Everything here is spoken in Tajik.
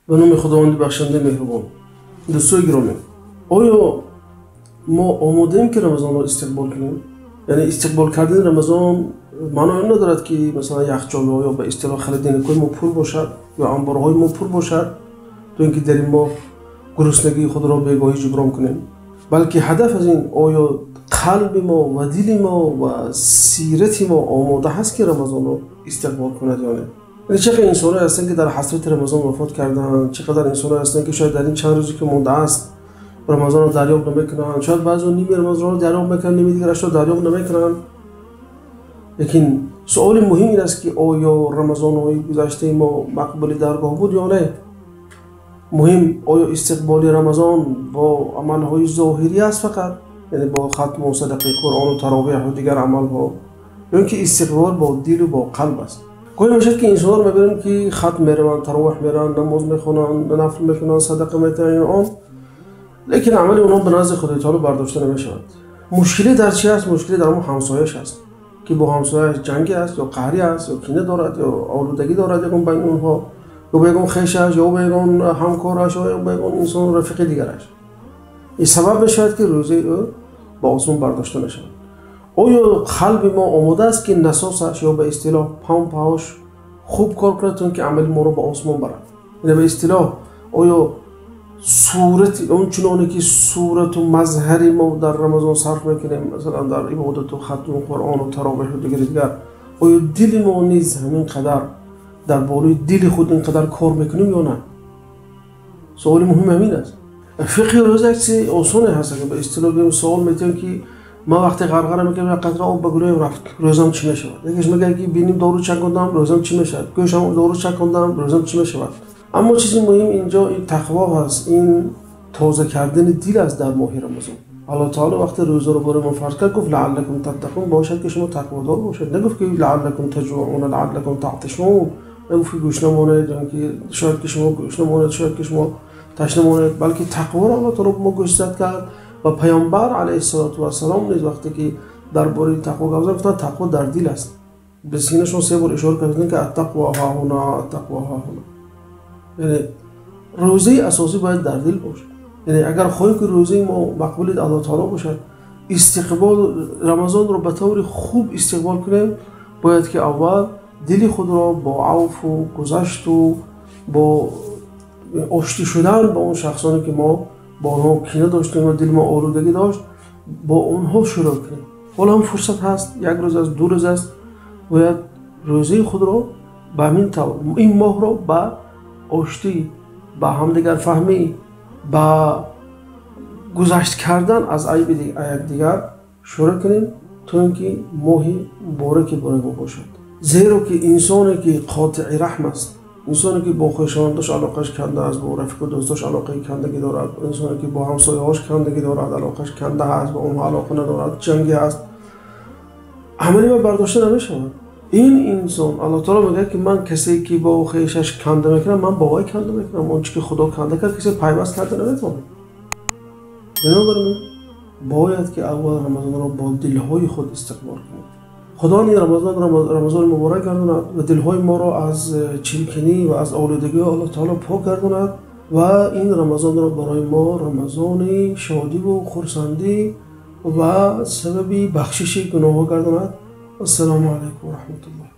Ба номи Худованди бахшандаи меҳрубон. Дӯстои гиромӣ, оё мо омодаем, ки Рамазонро истиқбол кунем? Яъне истиқбол кардани Рамазон маънои он надорад, ки масалан яхчолҳо ё ба истилоҳ холодильник ҳои мо пур бошад ё анборҳои мо пур бошад, то ин ки дар ин моҳ гуруснагии худро бегоҳӣ ҷуброн кунем, балки ҳадаф аз ин: оё қалби мо ва дили мо ва сирати мо омода ҳаст, ки Рамазонро истиқбол кунад ё не? Яъне чӣ қадар инсонҳое ҳастанд, ки дар ҳасрати Рамазон вафот карданд, чӣ қадар инсонҳое ҳастанд, ки шояд дар ин чанд рӯзе, ки мондааст, Рамазонро дарёфт намекунанд. Шояд баъзеҳо ними Рамазонро дарёфт мекунанд, ними дигарашро дарёфт намекунанд. Лекин суоли муҳим ин аст, ки оё Рамазонҳои гузаштаи мо мақбули даргоҳ буд ё не? Муҳим, оё истиқболи Рамазон бо амалҳои зоҳирӣ аст фақат, яъне бо хатму садақаи Қуръону таровеҳу дигар амалҳо, ё ин ки истиқбол бо дилу бо қалб аст? Гоҳе мешавад, ки инсонҳоро мебинем, ки хатм мераванд, таровеҳ мераванд, намоз мехонанд, нафл мекунанд, садақа метаҳанд, он, лекин амали онҳо ба назди Худои таоло бардошта намешавад. Мушкиле дар чи аст? Мушкиле дар ҳамон ҳамсояш аст, ки бо ҳамсояаш ҷангӣ аст ё қаҳрӣ аст ё кина дорад ё олудагӣ дорад ягон байни онҳо, ё ба ягон хешаш, ё ба ягон ҳамкораш, ё ба ягон инсону рафиқи дигараш. Ин сабаб мешавад, ки рӯзаи ӯ ба осмон бардошта нашавад. Оё қалби мо омода аст, ки насосаш ё ба истилоҳ пампаҳош хуб кор кунад, то ин ки амали моро ба осмон барад? Яъне ба истилоҳ, оё сурати он чуноне ки сурату мазҳари мо дар Рамазон сарф мекунем, масалан дар ибодату хатму Қуръону таровеҳу дигари дигар, оё дили мо низ ҳамин қадар дар болои дили худ ин қадар кор мекунем ё на? Суоли муҳим ҳамин аст. Фиқҳи рӯза як чизи осоне ҳаст. Агар ба истилоҳ гӯем, суол метиҳем, ки ман вақте ғарғара мекунам, як қатра об ба гулӯям рафт, рӯзам чӣ мешавад? Якеш мегӯяд, ки биним дору чакондам, рӯзам чӣ мешавад? Гӯшам дору чакондам, рӯзам чӣ мешавад? Аммо чизи муҳим инҷо ин тақво ҳаст, ин тоза кардани дил аст дар моҳи Рамазон. Аллоҳ таоло вақте рӯзаро барои мо фарз кард, гуфт: «Лааллакум таттақун», бошад, ки шумо тақводор бошед. Нагуфт, ки «Лааллакум таҷуун, лааллакум таътишун». Нагуфт, ки гӯшна монед, ки шояд ки шумо гӯшна монед, шояд ки шумо ташна монед, балки тақворо Аллоҳ таоло мо гӯшзад кард. Ва Паёмбар алайҳиссалоту вассалом низ вақте ки дар бораи тақво гап зад, гуфтанд: «Тақво дар дил аст». Ба синашон се бор ишора карданд, ки «Аттақво ҳаҳуна, аттақво ҳаҳуна». Яъне рӯзаи асосӣ бояд дар дил бошад. Яъне агар хоҳем, ки рӯзаи мо мақбули Аллоҳ таоло бошад, истиқбол Рамазонро ба таври хуб истиқбол кунем, бояд ки аввал дили худро бо авфу гузашту бо оштӣ шудан ба он шахсоне, ки мо бо онҳо кина доштем ва дили мо олудагӣ дошт, бо онҳо шурӯъ кунем. Ҳоло ҳам фурсат ҳаст, як рӯз аст, 2 рӯз аст. Бояд рӯзаи худро ба ҳамин тавр, ин моҳро ба оштӣ, ба ҳамдигарфаҳмӣ, ба гузашт кардан аз айби якдигар шурӯъ кунем, то ин ки моҳи мубораке барои мо бошад. Зеро ки инсоне, ки қотеи раҳм аст, инсоне, ки бо хешовандош алоқаш канда аст, бо рафиқу дӯстош алоқаи кандагӣ дорад, инсоне, ки бо ҳамсояҳош кандагӣ дорад, алоқаш канда аст, бо онҳо алоқа надорад, ҷангӣ аст, амали ма бардошта намешавад. Ин инсон, Аллоҳ таоло мегӯяд, ки ман касе, ки бо хешаш канда мекунам, ман бо вай канда мекунам. Он чи ки Худо канда кард, касе пайваст карда наметавонад. Бинобар ин бояд ки аввал Рамазонро бо дилҳои худ истиқбол кунем. Худо ин Рамазонро Рамазони муборак гардонад ва дилҳои моро аз чиркинӣ ва аз олудагии Аллоҳ таоло пок гардонад ва ин Рамазонро барои мо Рамазони шодиву хурсандӣ ва сабаби бахшиши гуноҳҳо гардонад. Ассалому алайкум ва раҳматуллоҳ.